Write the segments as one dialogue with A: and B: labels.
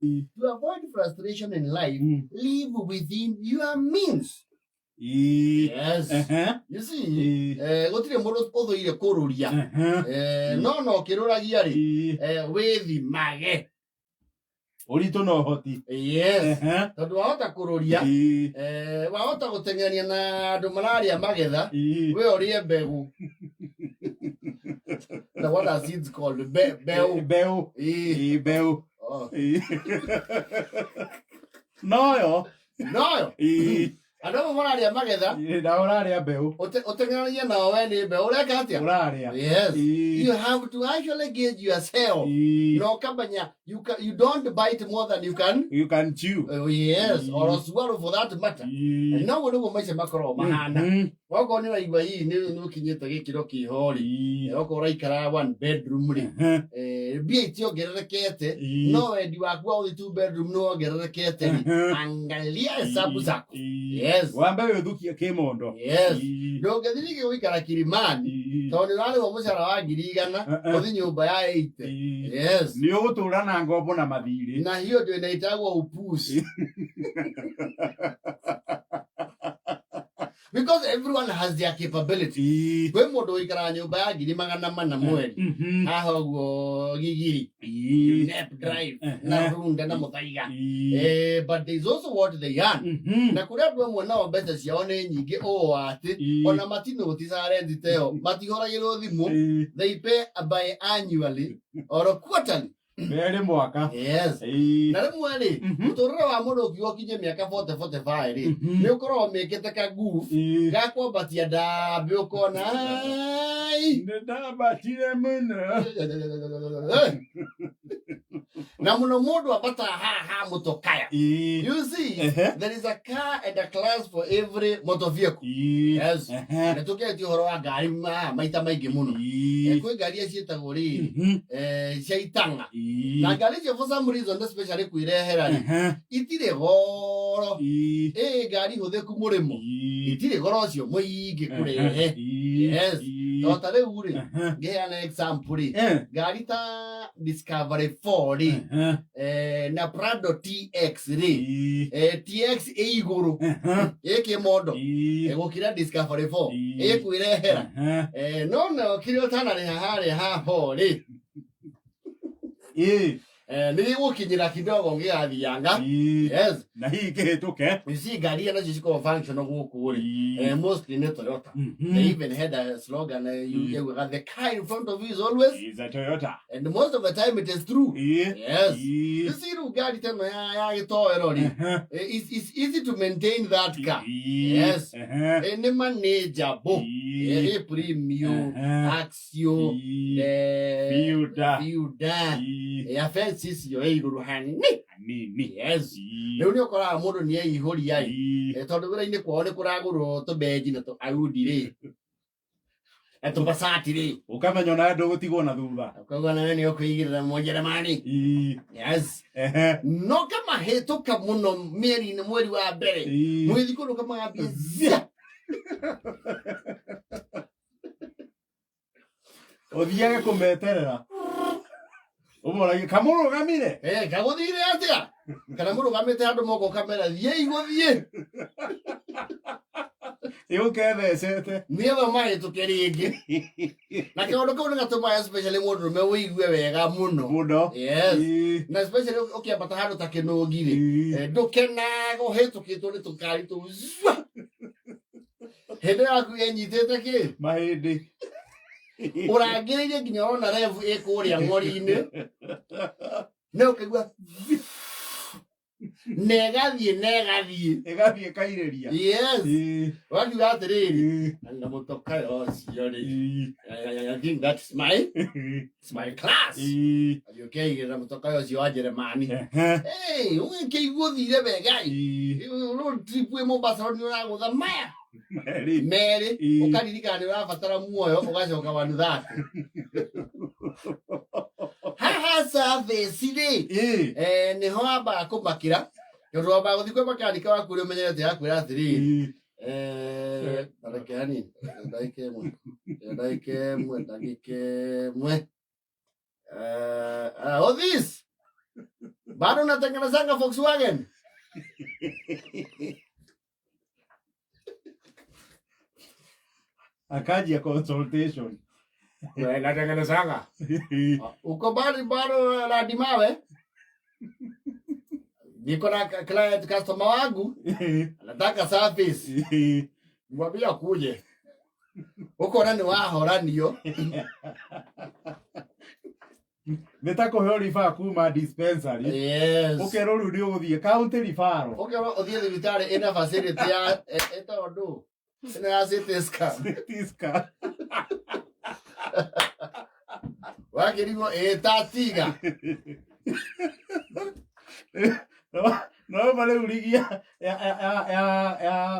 A: To avoid frustration in life, live within your means. Yes. You see, gũtirĩ mũndũ ũthũire kũrũria. No no kĩrũragia rĩ, wĩthimage.
B: Ũritũ na ũhoti.
A: Yes. Tondũ wahota kũrũria, wahota gũteng'erania na andũ mararĩa magetha, we ũrĩe mbegũ. Na what are seeds called? Mbeũ.
B: Mbeũ.
A: Ĩĩ.
B: Ĩĩ, mbeũ.
A: Oh.
B: Ĩĩ. Noyo.
A: Noyo.
B: Ĩĩ.
A: Andũ amwe mararĩa magetha,
B: Ĩĩ, na ũrarĩa mbeũ.
A: Ũteng'eranagia nao we nĩ mbeũ. Ũreka atĩa?
B: Ũrarĩa.
A: Yes.
B: Ĩĩ.
A: You have to actually gauge yourself.
B: Ĩĩ.
A: Na ũkamenya you don't bite more than you can.
B: You can chew.
A: Oh, yes, or swallow for that matter. Noguo nĩguo maica makoragwo mahana. Okorwo nĩ ũraigua hihi nĩ ũkinyĩte gĩkĩro kĩho rĩ, okorwo ũraikara one bedroom rĩ, mbia itiongererekete, no wendi waku wa gũthiĩ two bedroom nĩ wongererekete rĩ, angalia hesabu zako. Yes.
B: Wambe wĩthukie kĩmondo.
A: Yes. Ndũngĩthiĩ rĩngĩ gũikara Kilimani tondũ nĩ ũrarĩhwo mũcara wa 100,000 ũthiĩ nyũmba ya 80. Yes.
B: Nĩ ũgũtũra na ngombo na mathirĩ.
A: Na hiyo ndio inaitagwo upuzi. Because everyone has their capability. Kwĩ mũndũ ũikaraga nyũmba ya 400,000 mweri haha ũguo Gigiri, Nep Drive na Runda na Muthaiga. But there is also what they earn. Na kũrĩ andũ amwe nao mbeca ciao nĩ nyingĩ ũũ atĩ ona matinũticaga renti ta ĩyo, matihũragĩrwo thimũ. They pay by annually or quarterly.
B: Merĩ mwaka.
A: Yes. Na rĩmwe rĩ, mũtũrĩre wa mũndũ ũkiuga ũkinye mĩaka 40 45 rĩ, nĩ ũkoragwo mĩkĩte ka goof ga kwambatia ndambĩ ũkona ai.
B: Nĩ ndambatire mũno.
A: Na mũno mũndũ ambataga haha ha mũtokaya. You see, there is a car and a class for every motor vehicle. Yes. Na tũkĩaria ũhoro wa ngari maita maingĩ mũno. Kwĩ ngari iria ciĩtagwo rĩrĩ, cia itang'a. Na ngari icio for some reason especially kwĩrehera rĩ, itirĩ goro. Ĩ ngari hũthĩku mũrĩmo. Itirĩ goro ũcio mũingĩ kũrehe. Yes. To ta rĩu rĩ, ngĩheana example rĩ, ngari ta Discovery 4 rĩ, na Prado TX rĩ, TX ĩ igũrũ ĩ kĩmondo gũkĩra Discovery 4 ĩkwĩrehera. No no kĩrĩa ũtanarĩha harĩa ha 4 rĩ, nĩ gĩgũkinyĩra kidogo gĩgathianga. Yes.
B: Na hihi kĩhĩtũke.
A: You see, ngari iria nacio cikoragwo functional gũkũ rĩ, mostly nĩ Toyota. They even had a slogan, you yaugaga the car in front of you is always
B: Is a Toyota.
A: And most of the time it is true. Yes. You see, rĩu ngari ta ĩno ya gĩtoero rĩ, it's easy to maintain that car. Yes. Nĩ manageable. Ĩ premium, Axio,
B: Fielder.
A: Fielder. Ya fence icio ĩ igũrũ hanini.
B: Nini.
A: Yes. Rĩu nĩ ũkoraga mũndũ nĩ eihũria ĩ. Tondũ wĩra-inĩ kwao nĩ kũragũrwo tũbenji na tũ Audi rĩ. Na tũbacati rĩ.
B: Ũkamenya onawe ndũgũtigwo na thutha.
A: Ũkauga nawe nĩ ũkũigĩrĩra Mũnjeremani. Yes. No kamahĩtũka mũno mĩeri-inĩ mweri wa mbere. Mũgĩthiĩ kũndũ kamagambia zia.
B: Ũthiage kũmeterera ũmoragie kamũrũgamire.
A: Kagũthire atĩa? Kana mũrũgamĩte handũ moko kamera thiĩi gũthiĩ.
B: Ĩgũkethecete.
A: Nĩgetha mahĩtũke rĩngĩ. Na kaũndũ kau nĩ gatũmaga especially mũndũrũme ũigue wega mũno.
B: Mũno.
A: Yes. Na especially ũkĩambata handũ ta kĩnũngi rĩ, ndũkenaga ũhĩtũkĩtwo nĩ tũkari tũu zwa. Hĩndĩ yaku ĩnyitĩte kĩ?
B: Mahĩndĩ.
A: Ũrangĩrĩirie nginya ũrona revu ĩ kũrĩa ng'ori-inĩ. Na ũkaigua na ĩgathiĩ na ĩgathiĩ.
B: Ĩgathiĩ ĩkairĩria.
A: Yes. Wakiuga atĩrĩrĩ, na mũtoka ũcio rĩ, I think that's my, it's my class. Ũkĩigĩrĩra mũtoka ũcio wa Jeremani. Hey, ũgĩkĩigua ũthire wega ĩ. Road trip wĩ Mombasa nĩ ũragũtha maya
B: Merĩ.
A: Merĩ. Ũkaririkana nĩ ũrabatara muoyo ũgacoka one that haha service rĩ, nĩho wambaga kũmakĩra tondũ wambaga gũthiĩ kwĩ makanika waku ũrĩa ũmenyerete akwĩra atĩrĩrĩ, reke hanini, ndagĩka ĩmwe, ndagĩka ĩmwe, ndagĩka ĩmwe. Oh, this. Bado natengenezanga Volkswagen.
B: Akanjia consultation.
C: We, natengenezanga.
A: Uko bado bado la dimawe? Niko na client customer wangu anataka service. Mwambie akuje. Uko nani wahoranio?
B: Nĩ ta kũheo ribaa kuma dispensary.
A: Yes.
B: Ũkerwo rĩu nĩ ũgũthiĩ county referral.
A: Ũkerwo ũthiĩ thibitarĩ ĩna facility ya ĩtagwo ndũ? Ĩno ya CT scan.
B: CT scan.
A: Wakĩrigwo ĩtatiga.
B: No ma rĩu rigi ya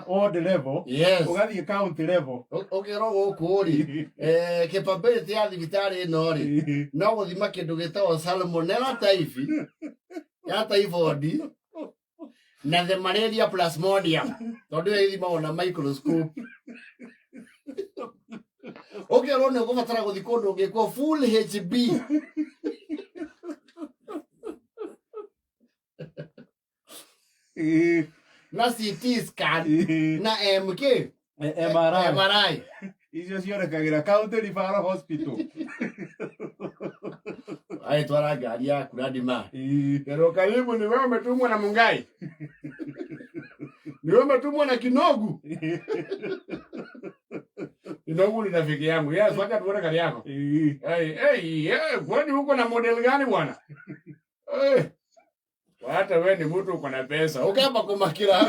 B: ward level.
A: Yes.
B: Ũgathiĩ county level.
A: Ũkerwo gũkũ rĩ, capability ya thibitarĩ ĩno rĩ, no gũthima kĩndũ gĩtagwo salmonella typhi ya typhoid na the malaria plasmodium tondũ ĩyo ĩthimagwo na microscope. Ũkerwo nĩ ũgũbatara gũthiĩ kũndũ ũngĩkwo full HB. Na CT scan na MK
B: MRI.
A: MRI.
B: Icio cionekagĩra county referral hospital.
A: Aitwara ngari yaku Radima.
C: Pero karibu ni wewe umetumwa na Mungai. Ni wewe umetumwa na Kinogu. Kinogu ni rafiki yangu. Yes, wacha tuone gari yako. Hey, hey, hey, kwani uko na model gani bwana? Hey. Hata wewe ni mtu uko na pesa.
A: Ukamba kumakira.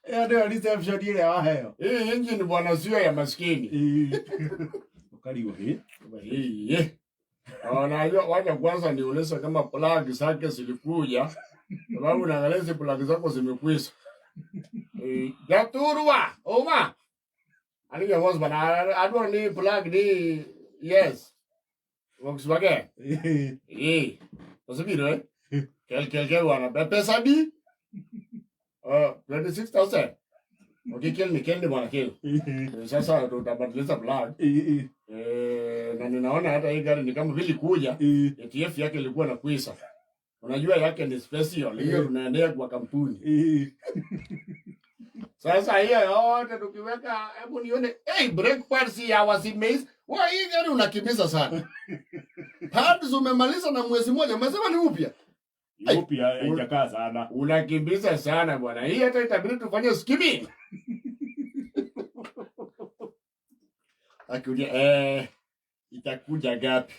B: Ĩyo nĩyo reception ĩrĩa waheo.
C: Hii engine bwana sio ya maskini.
B: Ũkarigwo hĩ.
C: Hii. Unajua wacha kwanza niulize kama plug zake zilikuja. Sababu naangalia hizi plug zako zimekwisha. Jaturwa, oma. Ani husband, I don't need plug ni yes. Volkswagen. Eh. Osibiro eh? Kel kel kel wana pesa bi? 26,000. Okay, kel ni kel ni bwana kel. Sasa tutabadilisha plug. Na ninaona hata hii gari ni kama vile kuja ATF yake ilikuwa na kuisa. Unajua yake ni special, hiyo tunaendea kwa kampuni. Sasa hiyo yote tukiweka, hebu nione, hey, brake pads ya wasimeiz. Wa hii gari unakimbiza sana. Pads umemaliza na mwezi mmoja, umesema ni upya.
B: Upya haijakaa sana.
C: Unakimbiza sana bwana. Hii hata itabidi tufanye skimming. Akiulia itakuja gapi?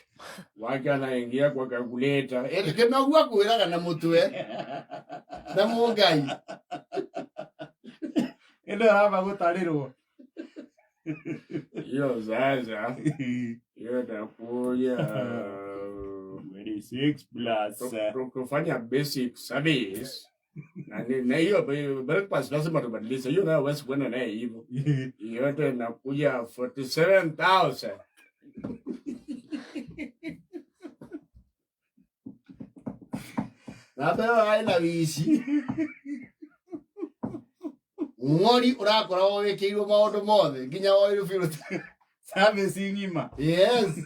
C: Wake anaingia kwa calculator.
A: Kĩnogua kwĩraga na mũtwe na mũngai.
B: Ĩno ĩramba gũtarĩrwo.
C: Hiyo sasa hiyo itakuja
B: 26 plus
C: tukifanya basic service na hiyo breakfast lazima tubadilishe. Hiyo nayo huwezi kwenda naye hivyo. Yote inakuja 47,000.
A: Na mbere aina wici. Ng'ori ũrakoragwo wĩkĩirwo maũndũ mothe nginya oil filter.
B: Service ng'ima.
A: Yes.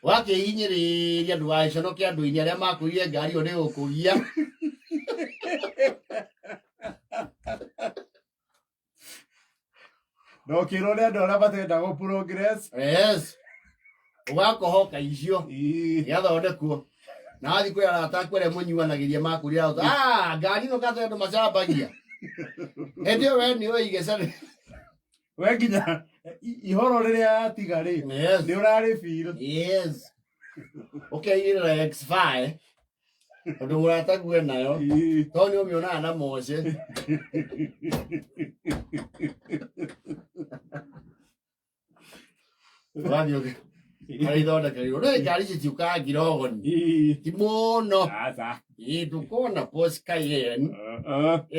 A: Wakĩhinyĩrĩria ndũgagĩconoke andũ-inĩ arĩa makũire ngari ĩyo nĩ gũkũgia.
B: Na ũkĩrwo nĩ andũ arĩa matenda gũ progress.
A: Yes. Ũgakohoka icio igathondekwo. Na wathiĩ kwĩ arata aku arĩa mũnyuanagĩria makũria ngari ĩno kata andũ macambagia. Hĩndĩ ĩyo we nĩ ũige
B: We nginya ihoro rĩrĩa yatiga rĩ,
A: Yes.
B: nĩ ũrarĩ feel.
A: Yes. Ũkeigĩrĩra X5 tondũ mũratague nayo tondũ nĩ ũmĩonaga na moce. Ũgathiĩ harĩa ithondekeirwo. Rĩu ngari ici ciũkaga ngirogoni ti mũno.
B: Aca.
A: Ĩ ndũkona Porsche Cayenne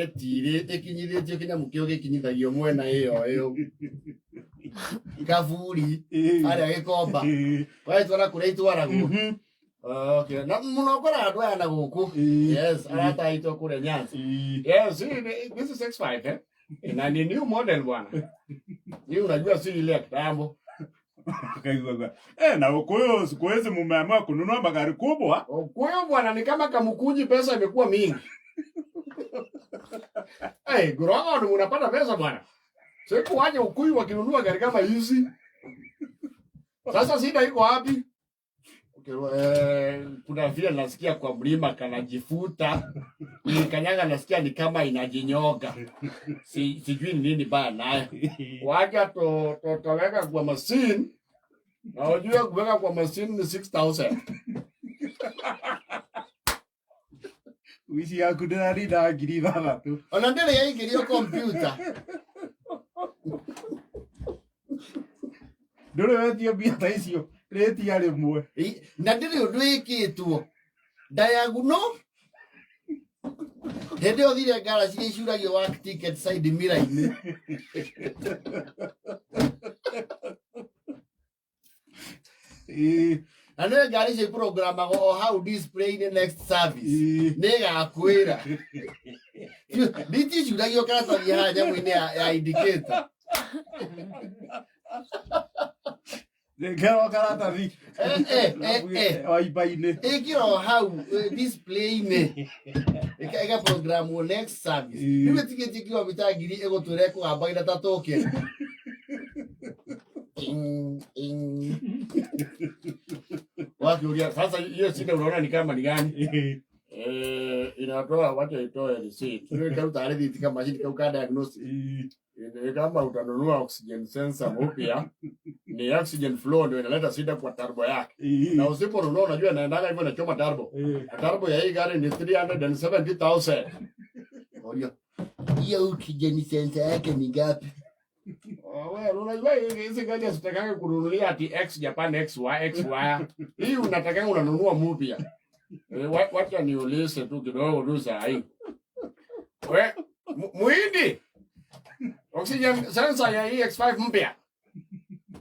A: ĩtirĩ ĩkinyithĩtio kĩnyamũ kĩu gĩkinyithagio mwena ĩyo ĩyo kaburi harĩa Gĩkomba waitwara kũrĩa itwaragwo. Okay. Na mũno ũkoraga andũ aya na gũkũ. Yes, arata aitũ kũrĩa Nyanza.
C: Yes, this is X5 eh? Na ni new model bwana. Hii unajua si ile ya kitambo.
B: Kaigua. Na Ukuyu siku hizi mumeamua kununua magari kubwa.
C: Ukuyu bwana ni kama kamukunji, pesa imekuwa mingi. Hey, Gurongo ni unapata pesa bwana. Siku waje Ukuyu wakinunua gari kama hizi. Sasa shida iko wapi? Okay, kuna vile nasikia kwa mlima kanajifuta. Nikanyaga nasikia ni kama inajinyoga. Sijui ni nini baya nayo. Wacha tutaweka kwa machine. Na unajua kuweka kwa machine ni 6000.
B: Wici yaku ndĩrarinda 6,000.
A: Ona ndĩrĩ yaingĩrio kompyuta.
B: Ndũrĩ wetio mbia ta icio rĩtia rĩmwe.
A: Na ndĩrĩ ũndũ ĩkĩtwo. Diagonal. Hĩndĩ ĩyo thire ngara ciria icuragio work ticket side mirror-inĩ. Na nĩ ngari icio iprogramagwo o hau display-inĩ next service. Nĩ ĩgakwĩra. Nditicuragio karatathi haha nyamũ-inĩ ya indicator.
B: Nĩngerwo karatathi waiba-inĩ.
A: Ĩkĩra o hau display-inĩ. Ĩga programwo next service. Rĩu ĩtigĩtie kilomita 1000 ĩgũtwĩra ĩkũgambagira ta tũkĩ. Ing, ing.
C: Wakiulia sasa hiyo shida unaona ni kama ni gani? Inatoa wacha itoe receipt.
A: Rĩu ĩkaruta rĩthiti kamacini kau ka diagnosis.
C: Ni kama utanunua oxygen sensor mpya, ni oxygen flow ndio inaleta shida kwa turbo yake. Na usiponunua unajua inaendaga hivyo inachoma turbo. Na turbo ya hii gari ni 370,000.
A: Orio. Hiyo oxygen sensor yake ni ngapi?
C: Oh, well, unajua hizi gari hazitakangi kununulia ati X Japan X Y X Y. Hii unatakanga unanunua mpya. Wacha niulize tu kidogo tu saa hii. We, Muhindi. Oxygen sensor ya EX5 mpya.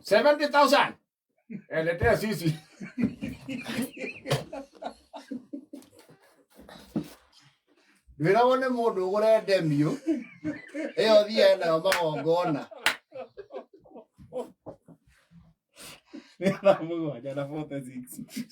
C: 70,000. Letea sisi.
A: Ndwĩragwo nĩ mũndũ ũgũre ndemio ĩyo thiaga nayo magongona.
B: Nĩ thaa 7:46.